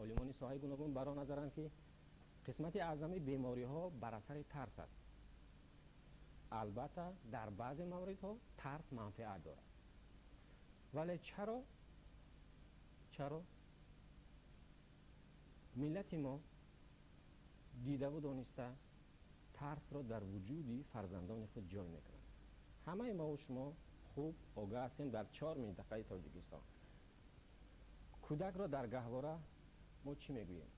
Олимони соҳаи гуногун бар он назаранд, ки қисмати аъзами бемориҳо бар асари тарс аст. Албатта, дар баъзе мавридҳо тарс манфиат дорад. Вале чаро миллати мо дидаву дониста тарсро дар вуҷуди фарзандони худ ҷой мекунад? Ҳамаи мову шумо хуб огаҳ ҳастем, дар 4 минтақаи Тоҷикистон кӯдакро дар гаҳвора мо чӣ мегӯем?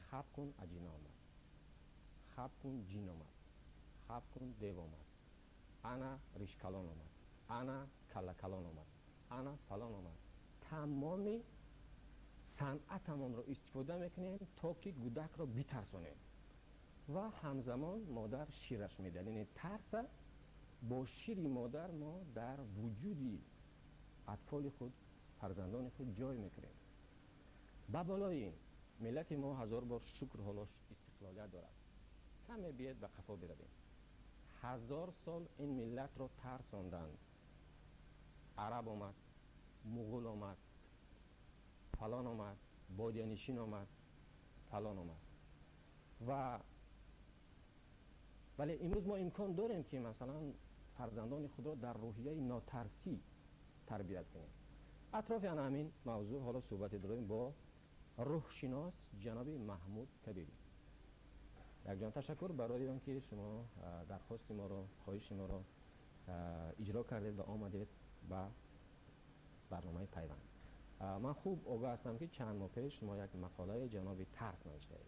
Хаб кун, аҷина омад, хаб кун, ҷин омад, хаб кун, дев омад, ана ришкалон омад, ана каллакалон омад, ана фалон омад. Тамоми санъатамонро истифода мекунем, то ки кӯдакро битарсонем, ва ҳамзамон модар шираш медиҳад. Яъне тарса бо шири модар мо дар вуҷуди атфоли худ, фарзандони худ ҷой мекунем. Ба болои ин, миллати мо, ҳазор бор шукр, ҳоло истиқлолият дорад. Каме биед ба қафо биравем. 1000 сол ин миллатро тарсонданд. Араб омад, муғул омад, фалон омад, бодиянишин омад, фалон омад. Ва вале имрӯз мо имкон дорем, ки масалан фарзандони худро дар рӯҳияи нотарсӣ тарбият кунем. Атрофи ана ҳамин мавзӯъ ҳоло суҳбате дорем бо рӯҳшинос ҷаноби Маҳмуд Кабирӣ. Якҷон, ташаккур барои он ки шумо дархости моро, хоҳиши моро иҷро кардед ва омадед ба барномаи «Пайванд». Ман хуб огаҳ ҳастам, ки чанд моҳ пеш шумо як мақолаи ҷаноби тарс навиштаед,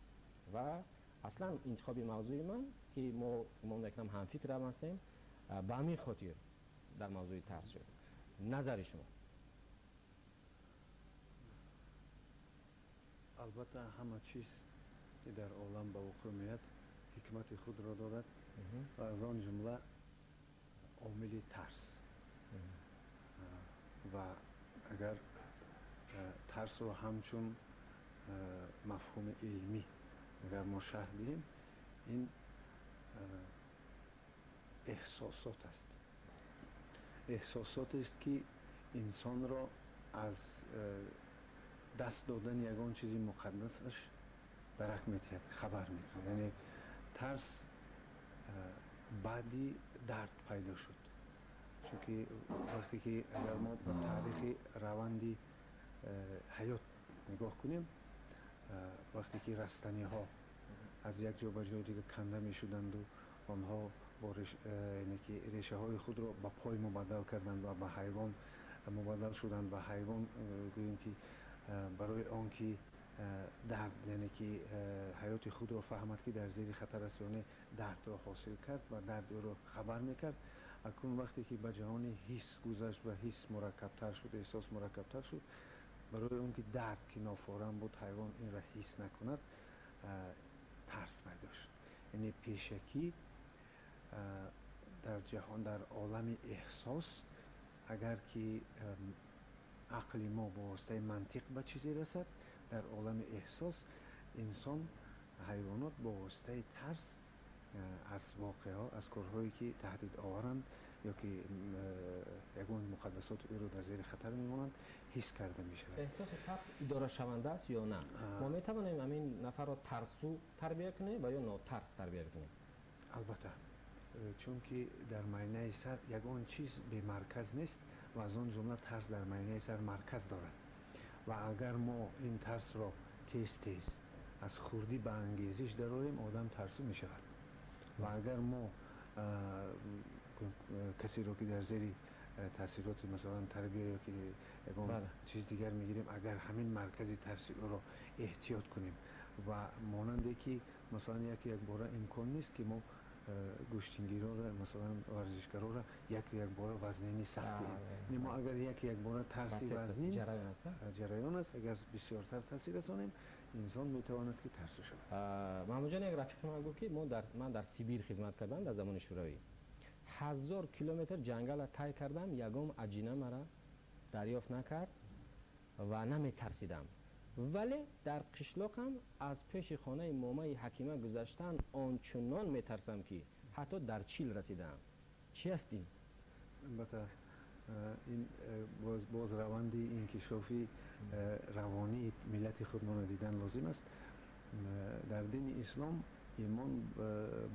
ва аслан интихоби мавзӯи ман, ки мо гумон мекунам ҳамфикрам ҳастем, ба ҳамин хотир дар мавзӯи тарс шуд. Назари шумо? Албатта, ҳама чиз, ки дар олам ба вуқӯъ меяд, ҳикмати худро дорад ва аз он ҷумла омили тарс. Ва агар тарсро ҳамчун мафҳуми илмӣ агар мо шарҳ диҳем, ин эҳсосот аст, эҳсосотест, ки инсонро аз даст додани ягон чизи муқаддасаш дарак медиҳад, хабар мекунад. Яъне тарс баъди дард пайдо шуд, чунки вақте ки агар мо ба таърихи раванди ҳаёт нигоҳ кунем, вақте ки растаниҳо аз як ҷо ба ҷои дигар канда мешуданду онҳо бо яъне ки решаҳои худро ба пой мубаддал карданд ва ба ҳайвон мубаддал шуданд, ва ҳайвон, гӯем ки, барои он ки дард, яъне ки ҳаёти худро фаҳмад, ки дар зери хатар аст ё не, дардро ҳосил кард ва дард ӯро хабар мекард. Акнун вақте ки ба ҷаҳони ҳис гузашт ва ҳис мураккабтар шуд, эҳсос мураккабтар шуд, барои он ки дард, ки нофорам буд, ҳайвон инро ҳис накунад, тарс пайдо шуд. Яъне пешакӣ дар ҷаҳон, дар олами эҳсос, агар ки ақли мо бо воситаи мантиқ ба чизе расад, дар олами эҳсос инсон, ҳайвонот бо воситаи тарс аз воқеаҳо, аз корҳое, ки таҳдидоваранд ё ки ягон муқаддасоти ӯро дар зери хатар мемонанд, ҳис карда мешавад. Эҳсоси тарс идорашаванда аст ё на? Мо метавонем ҳамин нафарро тарсу тарбия кунем ва ё нотарс тарбия кунем? Албатта, чунки дар майнаи сар ягон чиз бемарказ нест ва аз он ҷумла тарс дар майнаи сар марказ дорад. Ва агар мо ин тарсро тез тез аз хурдӣ ба ангезиш дарорем, одам тарсу мешавад. Ва агар мо касеро, ки дар зери таъсироти, масалан, тарбия ё ки ягон чиз дигар мегирем, агар ҳамин маркази тарси ӯро эҳтиёт кунем ва монанде ки, масалан, яке якбора имкон нест, ки мо гӯштингирора, масалан, варзишгароро яку якбора вазнини сахт диҳем. Мо агар яке якбора тарси вазнин, ҷараён аст, агар бисёртар таъсир расонем, инсон метавонад, ки тарсу шавад. Маҳмудҷон, як рафиқи ман гуфт, ки ман дар Сибир хизмат кардам дар замони Шӯравӣ, 1000 километр ҷангала тай кардам, ягон аҷина мара дарёфт накард ва наметарсидам, вале дар қишлоқам аз пеши хонаи момаи Ҳакима гузаштан ончунон метарсам, ки ҳатто дар чил расидаам. Чӣ аст ин? Албатта. Ин боз раванди инкишофи равонии миллати худмонро дидан лозим аст. Дар дини ислом имон,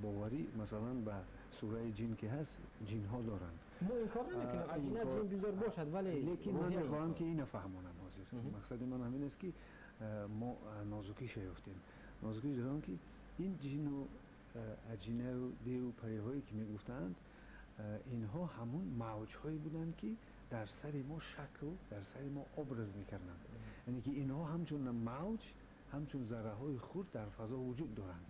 боварӣ, масалан, ба сураи ҷин ки ҳаст, ҷинҳо доранд. Мо инкор намекунем, аҷина, ҷин бизор бошад, вале лекин ман мехоҳам, ки ина фаҳмонам. Ҳозир мақсади ман ҳамин аст, ки мо нозукиша ёфтем. Нозукиш дорам, ки ин ҷину аҷинаю деву париҳое, ки мегуфтаанд, инҳо ҳамун мавҷҳое буданд, ки дар сари мо шакл, дар сари мо образ мекарданд. Яъне ки инҳо ҳамчун мавҷ, ҳамчун зарраҳои хурд дар фазо вуҷуд доранд,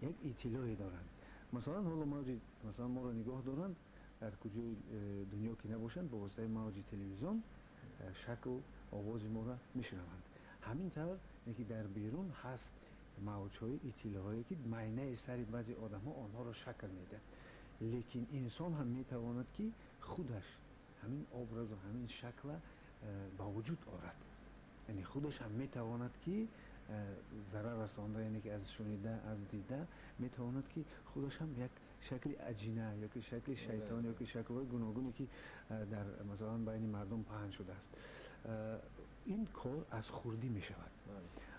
як иттилоъе доранд. Масалан, ҳоло мавҷи, масалан, моро нигоҳ доранд, дар куҷои дунё ки набошанд, ба воситаи мавҷи телевизион шакл, овози моро мешунаванд. Ҳамин тавр ки дар берун ҳаст мавҷҳои иттилоъҳое, ки майнаи сари баъзе одамҳо онҳоро шакл медиҳад. Лекин инсон ҳам метавонад, ки худаш ҳамин образу ҳамин шакла ба вуҷуд орад. Яъне худаш ҳам метавонад, ки зарар расонда, яъне ки аз шунида, аз дида метавонад, ки худаш ҳам як шакли аҷина ёки шакли шайтон ёки шаклҳои гуногуне, ки дар, масалан, байни мардум паҳн шудааст. Ин кор аз хурдӣ мешавад.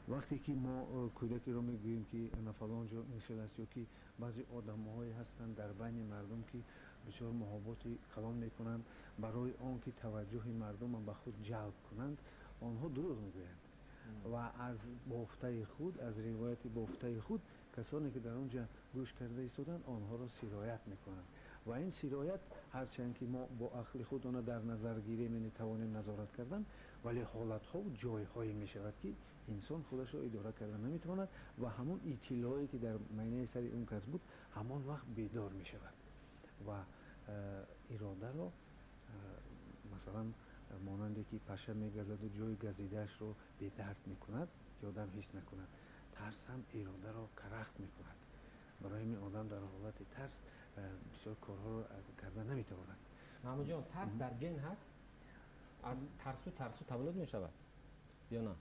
Вақте ки мо кӯдакеро мегӯем, ки на фалон ҷо ин хел аст, ё ки баъзе одамҳое ҳастанд дар байни мардум, ки бисёр муҳобботи калон мекунанд, барои он ки таваҷҷӯҳи мардумро ба худ ҷалб кунанд, онҳо дурӯғ мегӯянд ва аз бофтаи худ, аз ривояти бофтаи худ касоне, ки дар он ҷо гӯш карда истоданд, онҳоро сироят мекунанд. Ва ин сироят, ҳарчанд ки мо бо ақли худ онро дар назар гирем, яъне тавонем назорат кардан, вале ҳолатҳо ҷойҳое мешавад, ки инсон худашро идора карда наметавонад ва ҳамон иттилоъе, ки дар майнаи сари он кас буд, ҳамон вақт бедор мешавад ва иродаро, масалан, монанде ки паша мегазаду ҷои газидаашро бедард мекунад, ки одам ҳис накунад, тарс ҳам иродаро карахт мекунад. Барои ҳамин одам дар ҳолати тарс бисёр корҳоро карда наметавонад. Маҳмудҷон, тарс дар ген ҳаст? Аз тарсу таваллуд мешавад ё на?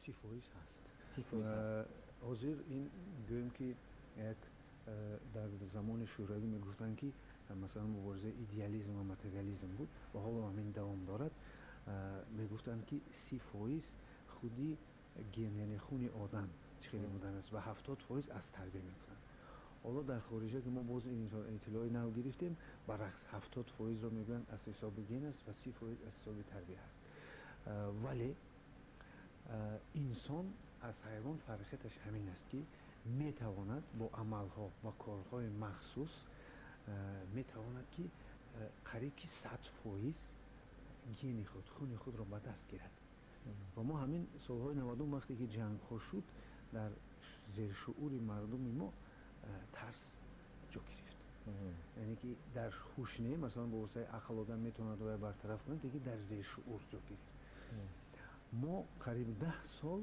30% ҳаст. 30% ҳаст. Ҳозир ин гӯем, ки як дар замони шӯравӣ мегуфтанд, ки масалан муборизаи идеализм ва материализм буд ва ҳоло ҳамин давом дорад. Мегуфтанд, ки 30% худи ген, яъне хуни одам чӣ хеле будан аст ва 70% аз тарбия мегуфтанд. Ҳоло дар хориҷа, ки мо боз иттилои нав гирифтем, баръакс, 70%-ро мегӯянд аз ҳисоби ген аст ва 30% аз ҳисоби тарбия аст. Вале инсон аз ҳайвон фарқияташ ҳамин аст, ки метавонад бо амалҳо ва корҳои махсус, метавонад, ки қариб ки 100% гени худ, хуни худро ба даст гирад. Ва мо ҳамин солҳои 90-ум, вақте ки ҷангҳо шуд, дар зершуури мардуми мо тарс ҷо гирифт. Яъне ки дар ҳуш не, масалан, бо воситаи ақл одам метавонад оя бартараф кунад, лекин дар зершуур ҷо гирифт. Мо қариб 10 сол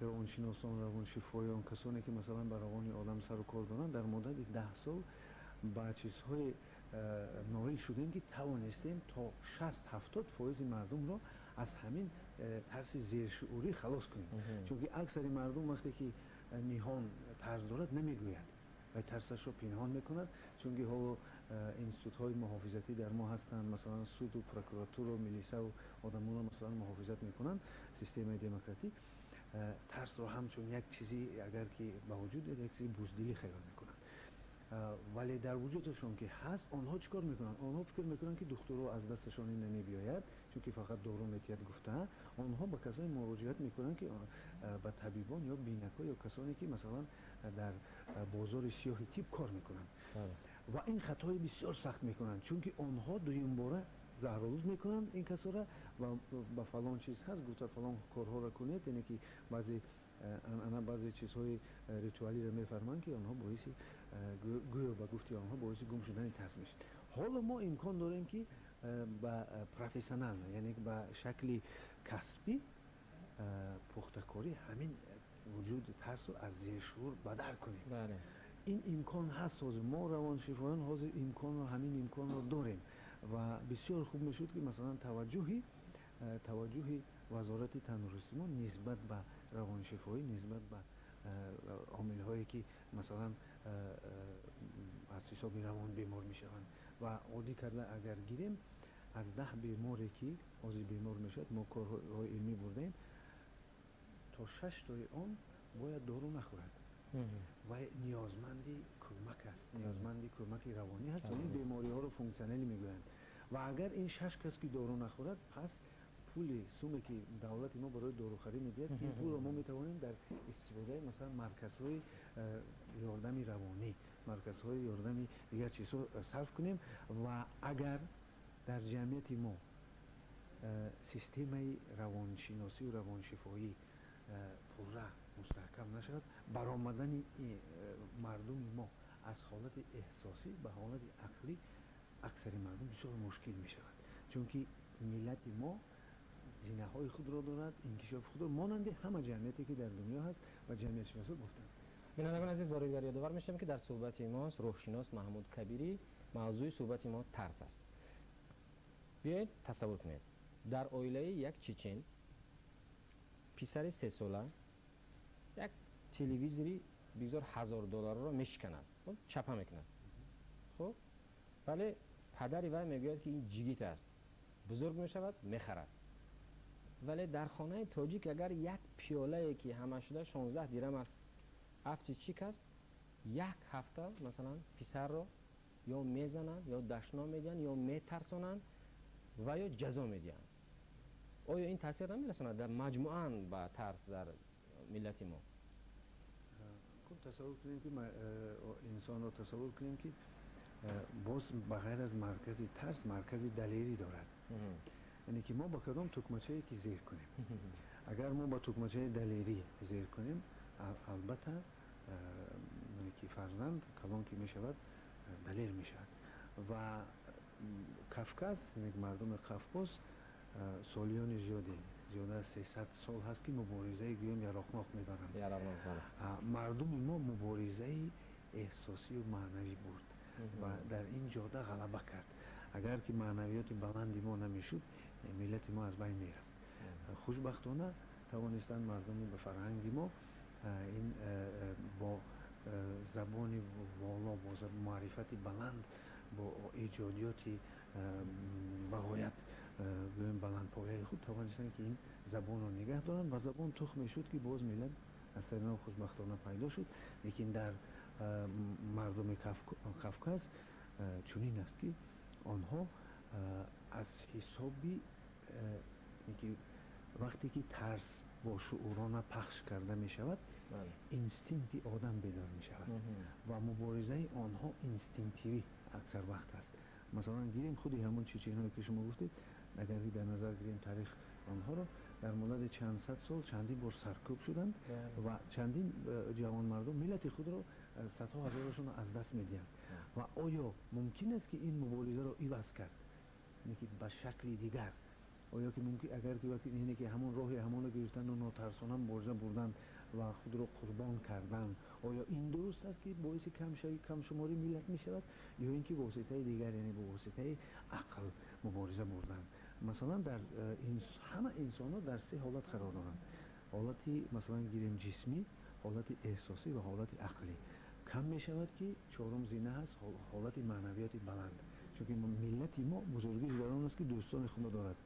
равоншиносон, равоншифоён, касоне, ки масалан ба равони одам сару кор доранд, дар муддати 10 сол ба чизҳое ноил шудем, ки тавонистем то 60-70% мардумро аз ҳамин тарси зершуурӣ халос кунем. Чунки аксари мардум, вақте ки ниҳон тарс дорад, намегӯяд ва тарсашро пинҳон мекунад. Чунки ҳоло институтҳои муҳофизатӣ дар мо ҳастанд, масалан, суду прокуратуру милисаву одамонро, масалан, муҳофизат мекунанд, системаи демократӣ. Тарсро ҳамчун як чизи, агар ки ба вуҷуд, як чизи буздилӣ хаёл мекунанд. Вале дар вуҷудашон ки ҳаст, онҳо чӣ кор мекунанд? Онҳо фикр мекунанд, ки духтуро аз дасташон ин намебиёяд, чунки фақат дору метиҳад гуфта, онҳо ба касоне муроҷиат мекунанд, ки ба табибон ё бинакҳо ё касоне, ки масалан дар бозори сиёҳи тиб кор мекунанд. Ва ин хатои бисёр сахт мекунанд, чунки онҳо дуюмбора заҳролуд мекунанд ин касора ва ба фалон чиз ҳаст гуфта, фалон корҳоро кунед, яъне ки баъзе анъана, баъзе чизҳои ритуалиро мефарманд, ки онҳо боиси, гӯё ба гуфти онҳо, боиси гум шудани тарс мешавад. Ҳоло мо имкон дорем, ки ба профессионал, яъне ба шакли касбӣ, пухтакорӣ ҳамин вуҷуди тарсро аз зершуур бадар кунем. Ин имкон ҳаст. Ҳозир мо, равоншифоён, ҳозир имконро, ҳамин имконро дорем ва бисёр хуб мешуд, ки масалан таваҷҷӯҳи вазорати тандурустӣ мо нисбат ба равоншифоӣ, нисбат ба омилҳое, ки масалан аз ҳисоби равон бемор мешаванд, ва оддӣ карда агар гирем. Аз 10 беморе, ки ҳозир бемор мешавад, мо корҳои илмӣ бурдаем, то шаштои он бояд дору нахӯрад ва ниёзманди кӯмак аст, ниёзманди кӯмаки равонӣ ҳаст ва ин бемориҳоро функсионалӣ мегӯянд. Ва агар ин шаш кас ки дору нахӯрад, пас пули суме, ки давлати мо барои дорухарӣ медиҳад, ин пулро мо метавонем дар истифодаи, масалан, марказҳои ёрдами равонӣ, марказҳои ёрдами дигар чизҳо сарф кунем. Ва агар дар ҷамъияти мо системаи равоншиносию равоншифоӣ пурра мустаҳкам нашавад, баромадани мардуми мо аз ҳолати эҳсосӣ ба ҳолати ақлӣ аксари мардум бисёр мушкил мешавад, чунки миллати мо зинаҳои худро дорад, инкишофи худро, монанди ҳама ҷамъияте, ки дар дунё ҳаст ва ҷамъиятшиносо гуфтанд. Бинандагони азиз, бори дигар ёдовар мешавем, ки дар суҳбати мост рӯҳшинос Маҳмуд Кабирӣ. Мавзӯи суҳбати мо тарс аст. Биёед, тасаввур кунед, дар оилаи як чечен писари 3сола як телевизори бигзор 1000 долларро мешиканад, чапа мекунад. Хуб, вале падари вай мегӯяд, ки ин ҷигит аст, бузург мешавад, мехарад. Вале дар хонаи тоҷик агар як пиёлае, ки ҳама шуда 16 дирам аст, афти чик аст, як ҳафта, масалан, писарро ё мезананд, ё дашном медиҳанд, ё метарсонанд ва ё ҷазо медиҳанд. Оё ин таъсир намерасонад дар маҷмӯан ба тарс дар миллати мо? Хуб, тасаввур кунем, ки инсонро тасаввур кунем, ки боз ба ғайр аз маркази тарс маркази далерӣ дорад, яъне ки мо ба кадом тукмачае ки зер кунем, агар мо ба тукмачаи далерӣ зер кунем, албатта ки фарзанд калон ки мешавад, далер мешавад. Ва Кавказ, мардуми Қавқоз, солиёни зиёде, зиёда аз 300 сол ҳаст, ки муборизаи, гӯем, яроқнок мебаранд. Мардуми мо муборизаи эҳсосию маънавӣ бурд ва дар ин ҷода ғалаба кард. Агар ки маънавиёти баланди мо намешуд, миллати мо аз байн мерафт. Хушбахтона тавонистанд мардуми ба фарҳанги мо ин бо забони воло, бо маърифати баланд, бо эҷодиёти бағоят, гӯем, баландпояи худ тавонистанд, ки ин забонро нигаҳ доранд. Ва забон тухме шуд, ки боз миллат аз сари нав хушбахтона пайдо шуд. Лекин дар мардуми Кавказ чунин аст, ки онҳо аз ҳисоби ки вақте ки тарс бо шуурона пахш карда мешавад, инстинкти одам бедор мешавад ва муборизаи онҳо инстинктивӣ аксар вақт аст. Масалан, гирем худи ҳамон чеченҳое, ки шумо гуфтед. Агар дар назар гирем таърих онҳоро, дар муддати чанд сад сол чандин бор саркӯб шуданд ва чандин ҷавонмардон миллати худро, садҳо ҳазорашонро аз даст медиҳанд. Ва оё мумкин аст, ки ин муборизаро иваз кард, ки ба шакли дигар? Оё ки мумкин, агар ки ине ки ҳамон роҳи ҳамонро гирифтану нотарсона мубориза бурдан ва худро қурбон кардан, оё ин дуруст аст, ки боиси камшумории миллат мешавад, ё ин ки воситаи дигар, яъне бо воситаи ақл мубориза бурдан? Масалан, дар ҳама инсонҳо дар се ҳолат қарор доранд: ҳолати, масалан, гирем, ҷисмӣ, ҳолати эҳсосӣ ва ҳолати ақлӣ. Кам мешавад, ки чорум зина ҳаст, ҳолати маънавиёти баланд, чунки миллати мо бузургиш дар он аст, ки дӯстони худро дорад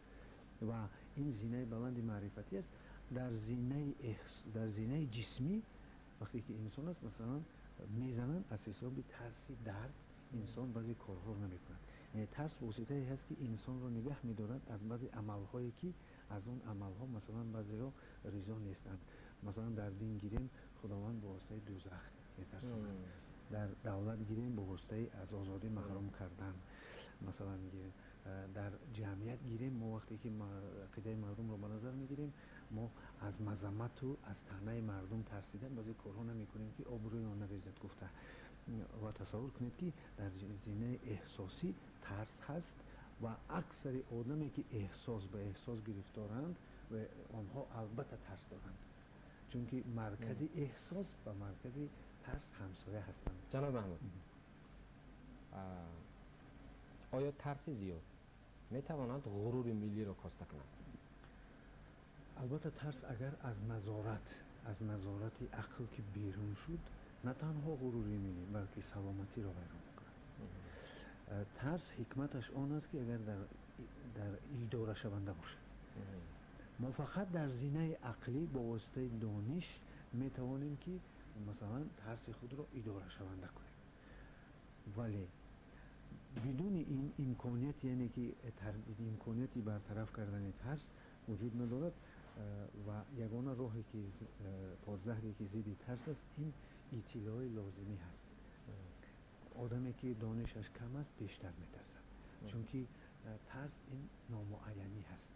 ва ин зинаи баланди маърифатӣ аст. Дар зинаи ҷисмӣ, вақте ки инсон аст, масалан, мезананд, аз ҳисоби тарси дард инсон баъзе корҳоро намекунад. Яъне тарс воситае ҳаст, ки инсонро нигаҳ медорад аз баъзе амалҳое, ки аз он амалҳо, масалан, баъзеҳо ризо нестанд. Масалан, дар дин гирем, Худованд бо воситаи дӯзах метарсонад. Дар давлат гирем, бо воситаи аз озодӣ маҳрум кардан. Масалан, гирем, дар ҷамъият гирем, мо вақте ки ақидаи мардумро ба назар мегирем, мо аз мазаммату аз таънаи мардум тарсида баъзе корҳо намекунем, ки обрӯи он нарезад гуфта. Ва тасаввур кунед, ки дар зинаи эҳсосӣ тарс ҳаст ва аксари одаме, ки эҳсос ба эҳсос гирифторанд, ва онҳо албатта тарс доранд, чунки маркази эҳсос ба маркази тарс ҳамсоя ҳастанд. Ҷаноб Маҳмуд, оё тарси зиёд метавонад ғурури миллиро коста кунад? Албатта, тарс агар аз назорати ақл ки берун шуд, на танҳо ғурури миллӣ, балки саломатиро вайрон мекунад. Тарс ҳикматаш он аст, ки агар дар дар идорашаванда бошад. Мо фақат дар зинаи ақлӣ бо воситаи дониш метавонем, ки масалан тарси худро идорашаванда кунем, вале бидуни ин имконият, яъне ки имконияти бартараф кардани тарс вуҷуд надорад. Ва ягона роҳе ки подзаҳре ки зидди тарс аст, ин иттилои лозимӣ ҳаст. Одаме ки донишаш кам аст, бештар метарсад, чунки тарс ин номуайянӣ ҳаст.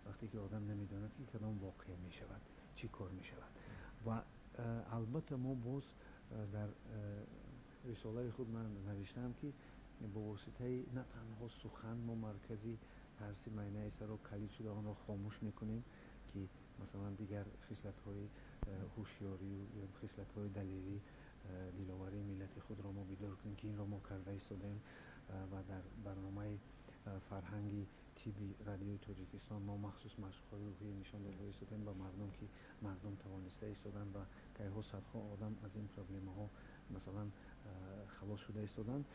Вақте ки одам намедонад, ки кадом воқеа мешавад, чӣ кор мешавад. Ва албатта мо боз дар рисолаи худ ман навиштаам, ки бо воситаи на танҳо сухан мо маркази тарси майнаи саро калид шуда, онро хомӯш мекунем, ки масалан дигар хислатҳои ҳушёрию хислатҳои далерӣ, диловарии миллати худро мо бидор кунем, ки инро мо карда истодаем. Ва дар барномаи фарҳанги тибби Радиои Тоҷикистон мо махсус машқҳои рӯҳӣ нишон дода истодаем ба мардум, ки мардум тавониста истоданд ва кайҳо садҳо одам аз ин проблемаҳо масалан халос шуда истоданд.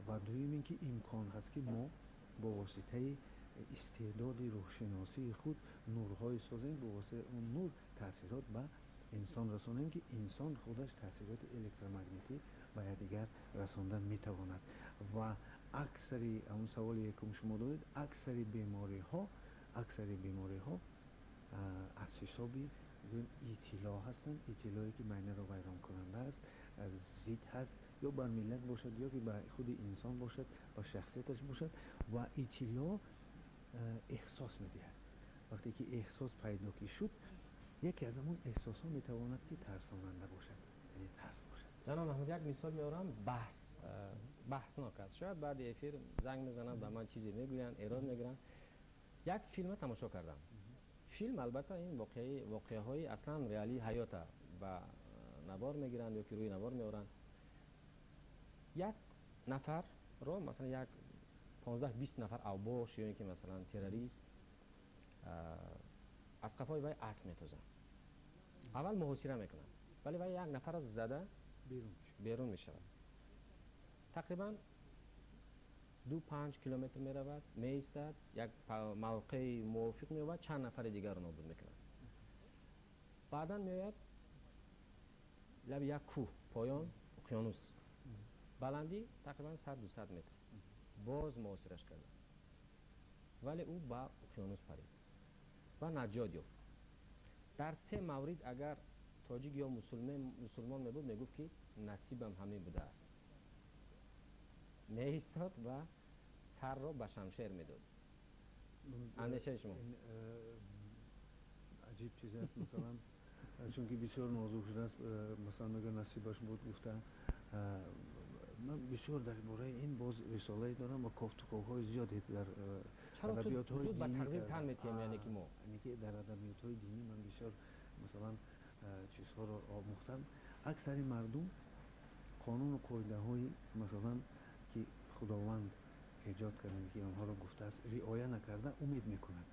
Ва дуюм ин ки имкон ҳаст, ки мо бо воситаи истеъдоди рӯҳшиносии худ нурҳое созем, бо воситаи он нур таъсирот ба инсон расонем, ки инсон худаш таъсироти электромагнитӣ ба якдигар расондан метавонад. Ва аксари ҳамун саволи якум шумо додед, аксари бемориҳо аз ҳисоби иттилоъ ҳастанд, иттилоъе ки майнаро вайронкунанда аст, зид ҳаст, ё бар миллат бошад, ё ки ба худи инсон бошад, ба шахсияташ бошад. Ва иттилоъ эҳсос медиҳад. Вақте ки эҳсос пайдо ки шуд, яке аз ҳамон эҳсосҳо метавонад, ки тарсонанда бошад, яъне тарс бошад. Ҷаноб Маҳмуд, як мисол меорам, баҳснок аст. Шояд баъди эфир занг мезананд, ба ман чизе мегӯянд, эрод мегиранд. Як филма тамошо кардам. Филм албатта ин воқеаҳои аслан реалии ҳаёта ба навор мегиранд ё ки рӯи навор меоранд. Як нафарро масалан як 15-20 нафар авбош ё ин ки масалан террорист аз қафои вай асп метозанд, аввал муҳосира мекунанд, вале вай як нафарро зада берун мешавад. Тақрибан 2-5 километр меравад, меистад, як мавқеи мувофиқ меёбад, чанд нафари дигарро нобуд мекунад. Баъдан меояд лаби як кӯҳ, поён уқёнус, баландӣ тақрибан 100-200 метр. Боз муҳосираш карданд, вале ӯ ба уқёнус парид ва наҷот ёфт. Дар се маврид агар тоҷик ё мусулмон мебуд, мегуфт, ки насибам ҳамин будааст, меистод ва сарро ба шамшер медод. Андешаи шумо? Аҷиб чиз аст, масалан, чунки бисёр нозук шудааст. Масалан, мегӯяд, насибаш буд гуфта. Ман бисёр дар бораи ин боз рисолае дорам ва кофтуковҳои зиёде дар адабиётҳои ба тақдир тан метиҳем, яъне ки мо Яъне ки дар адабиётҳои динӣ ман бисёр масалан чизҳоро омӯхтам. Аксари мардум қонуну қоидаҳои масалан ки Худованд эҷод кардан, ки онҳоро гуфтааст, риоя накарда умед мекунад,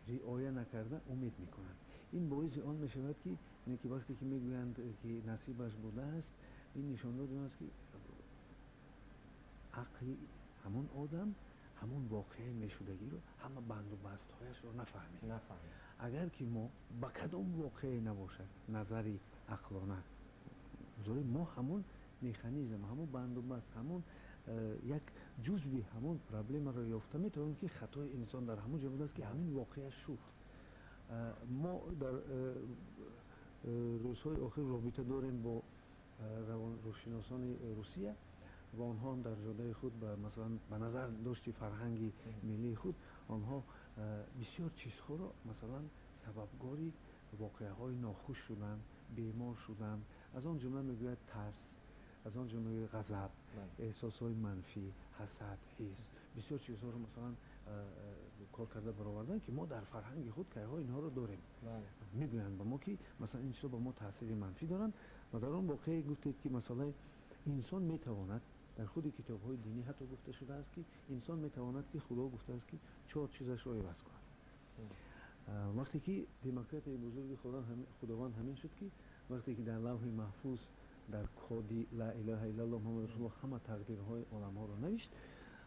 риоя накарда умед мекунад. Ин боиси он мешавад, ки ки вақте ки мегӯянд, ки насибаш будааст, ин нишондоди он аст, ки ақли ҳамон одам ҳамон воқеаи мешудагиро, ҳама банду бастҳояшро нафаҳмид. Агар ки мо ба кадом воқеае набошад назари ақлона гузорем, мо ҳамон механизм, ҳамон бандубаст, ҳамон як ҷузви ҳамон проблемаро ёфта метавонем, ки хатои инсон дар ҳамон ҷо будааст, ки ҳамин воқеа шуд. Мо дар рӯзҳои охир робита дорем бо рӯҳшиносони Русия ва онҳо ҳам дар ҷодаи худ, масалан ба назар дошти фарҳанги миллии худ, онҳо бисёр чизҳоро масалан сабабгори воқеаҳои нохуш шудан, бемор шудан, аз он ҷумла мегӯяд тарс, аз он ҷумла ғазаб, эҳсосҳои манфӣ, ҳасад, ҳис, бисёр чизҳоро масалан кор карда баровардан, ки мо дар фарҳанги худ кайҳо инҳоро дорем. Мегӯянд ба мо, ки масалан ин чизҳо ба мо таъсири манфӣ доранд. Ва дар он воқеае гуфтед, ки масъалаи инсон метавонад, дар худи китобҳои динӣ ҳатто гуфта шудааст, ки инсон метавонад, ки Худо гуфтааст, ки чор чизашро иваз кунад. Вақте ки демократияи бузурги Худованд ҳамин шуд, ки вақте ки дар Лавҳи Маҳфуз дар коди ла илаҳа иллаллоҳ Муҳаммад расулуллоҳ ҳама тақдирҳои оламҳоро навишт.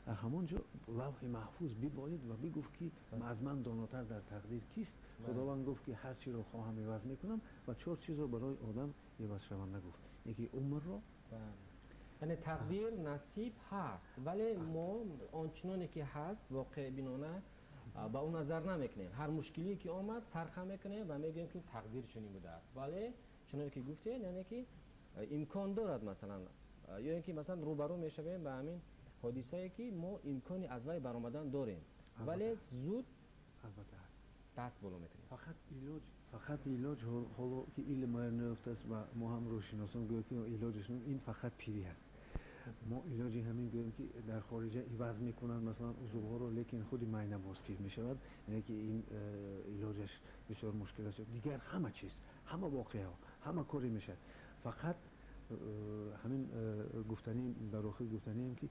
Дар ҳамон ҷо лавҳи маҳфуз биболид ва бигуфт, ки аз ман донотар дар тақдир кист? Худованд гуфт, ки ҳар чиро хоҳам, иваз мекунам, ва чор чизро барои одам ивазшаванда гуфт: яке умрро. Яъне тақдир, насиб ҳаст, вале мо он чуноне ки ҳаст, воқеъбинона ба ӯ назар намекунем. Ҳар мушкилие ки омад, сархам мекунем ва мегӯем, ки тақдир чунин будааст. Вале чуноне ки гуфтед, яъне ки имкон дорад, масалан, ё ин ки масалан рӯбарӯ мешавем ба ҳамин ҳодисае, ки мо имкони аз вай баромадан дорем, вале зуд Албатта, ҳаст. Даст боло мекунем. Фақат илоҷ, ҳоло ки илм наёфтааст ва мо ҳам рӯҳшиносон гӯем, ки илоҷаш ин фақат пирӣ ҳаст. Мо илоҷи ҳамин гӯем, ки дар хориҷа иваз мекунанд, масалан, узвҳоро, лекин худи майна боз пир мешавад, яъне ки ин илоҷаш бисёр мушкил аст. Дигар ҳама чиз, ҳама воқеаҳо, ҳама коре мешавад. Фақат ҳамин гуфтанӣ, дар охир гуфтанием, ки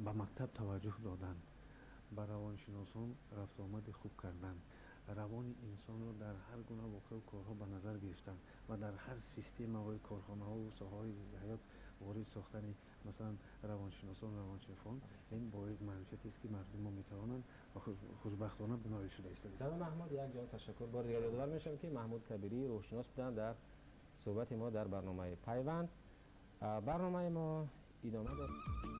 ба мактаб таваҷҷӯҳ додан, ба равоншиносон рафтуомади хуб кардан, равони инсонро дар ҳар гуна воқеау корҳо ба назар гирифтан ва дар ҳар системаҳои корхонаҳову соҳаҳои ҳаёт ворид сохтани, масалан, равоншиносон, равоншиносон, ин боис манфиатест, ки мардуми мо метавонанд ва хушбахтона ноил шуда истодаанд. Ҷаноби Маҳмуд, як ҷаҳон ташаккур. Бори дигар ёдовар мешавам, ки Маҳмуд Кабирӣ рӯҳшинос буданд дар суҳбати мо дар барномаи «Пайванд». Барномаи мо идома дорад.